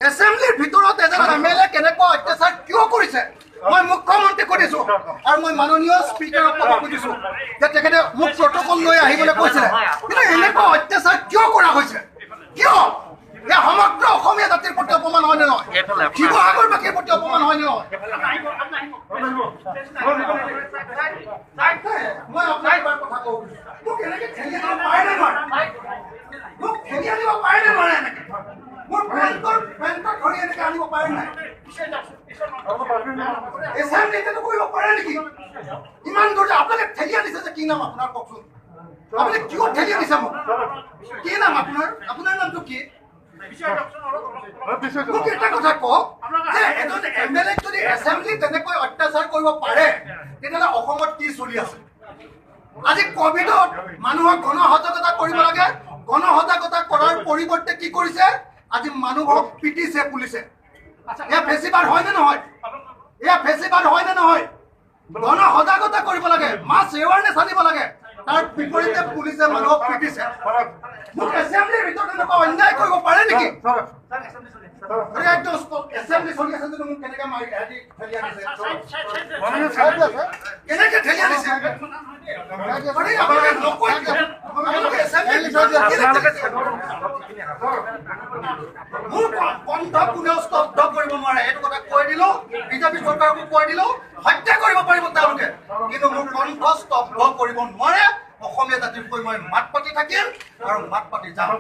এছেম্বলিৰ ভিতৰত এজন M L এ কেনেকুৱা অত্যাচাৰ কিয় কৰিছে? মই মুখ্যমন্ত্ৰীক সুধিছো আৰু মই মাননীয় স্পীকাৰক ক'ব খুজিছো যে তেখেতে মোক প্ৰটকল লৈ আহিবলৈ কৈছিলে, কিন্তু এনেকুৱা অত্যাচাৰ কিয় কৰা হৈছে? কিয়? এয়া সমগ্ৰ অসমীয়া জাতিৰ প্ৰতি অপমান হয় নে নহয়? শিৱসাগৰবাসীৰ প্ৰতি অপমান হয় নে নহয়? মই আপোনাক এবাৰ কথা কওঁ, মোক এনেকে ঠেলি আনিব পাৰে নে নোৱাৰে? মোক ঠেলি আনিব পাৰে নে নোৱাৰে? এনেকে মোৰ পেণ্টত ধৰি এনেকে আনিব পাৰে নাই? এছেম্বলিতেতো কৰিব পাৰে নেকি? ইমান দূৰ যে আপোনালোকে ঠেলি আনিছে যে, কি নাম আপোনাৰ কওকচোন? আপুনি কিয় ঠেলি আনিছে মোক? কি নাম আপোনাৰ? আপোনাৰ নামটো কি? মোক এটা কথা কওক যে এজন এম এল এক যদি এছেম্বলি তেনেকৈ অত্যাচাৰ কৰিব পাৰে, তেতিয়াহ'লে অসমত কি চলি আছে? আজি কভিডত মানুহক গণ সজাগতা কৰিব লাগে। গণ সজাগতা কৰাৰ পৰিৱৰ্তে কি কৰিছে? আজি মানুহক পিটিছে পুলিচে। এয়া ফেচিবাদ হয় নে নহয়? এয়া ফেচিবাদ হয় নে নহয়? গণ সজাগতা কৰিব লাগে, মাছ এৱাৰনেছ আনিব লাগে, তাৰ বিপৰীতে পুলিচে মানুহক পিটিছে। মোক এছেম্বলিৰ ভিতৰত এনেকুৱা অন্যায় কৰিব পাৰে নেকি? আৰে, একদম এছেম্বলি চলি আছে যদি মোক কেনেকে মাৰি হেৰি ঠেলি আনিছে? কেনেকে ঠেলি আনিছে? আৰে, আপোনালোকে নকয় কিয়? আপোনালোকে এছেম্বলিৰ ভিতৰত কেলে ঠেলিছে? মোৰ কণ্ঠ কোনেও স্তব্ধ কৰিব নোৱাৰে, এইটো কথা কৈ দিলো। বিজেপি চৰকাৰকো কৈ দিলো, হত্যা কৰিব পাৰিব তেওঁলোকে, কিন্তু মোৰ কণ্ঠ স্তব্ধ কৰিব নোৱাৰে। অসমীয়া জাতিৰ হৈ মই মাত পাতি থাকিম আৰু মাত পাতি যাম।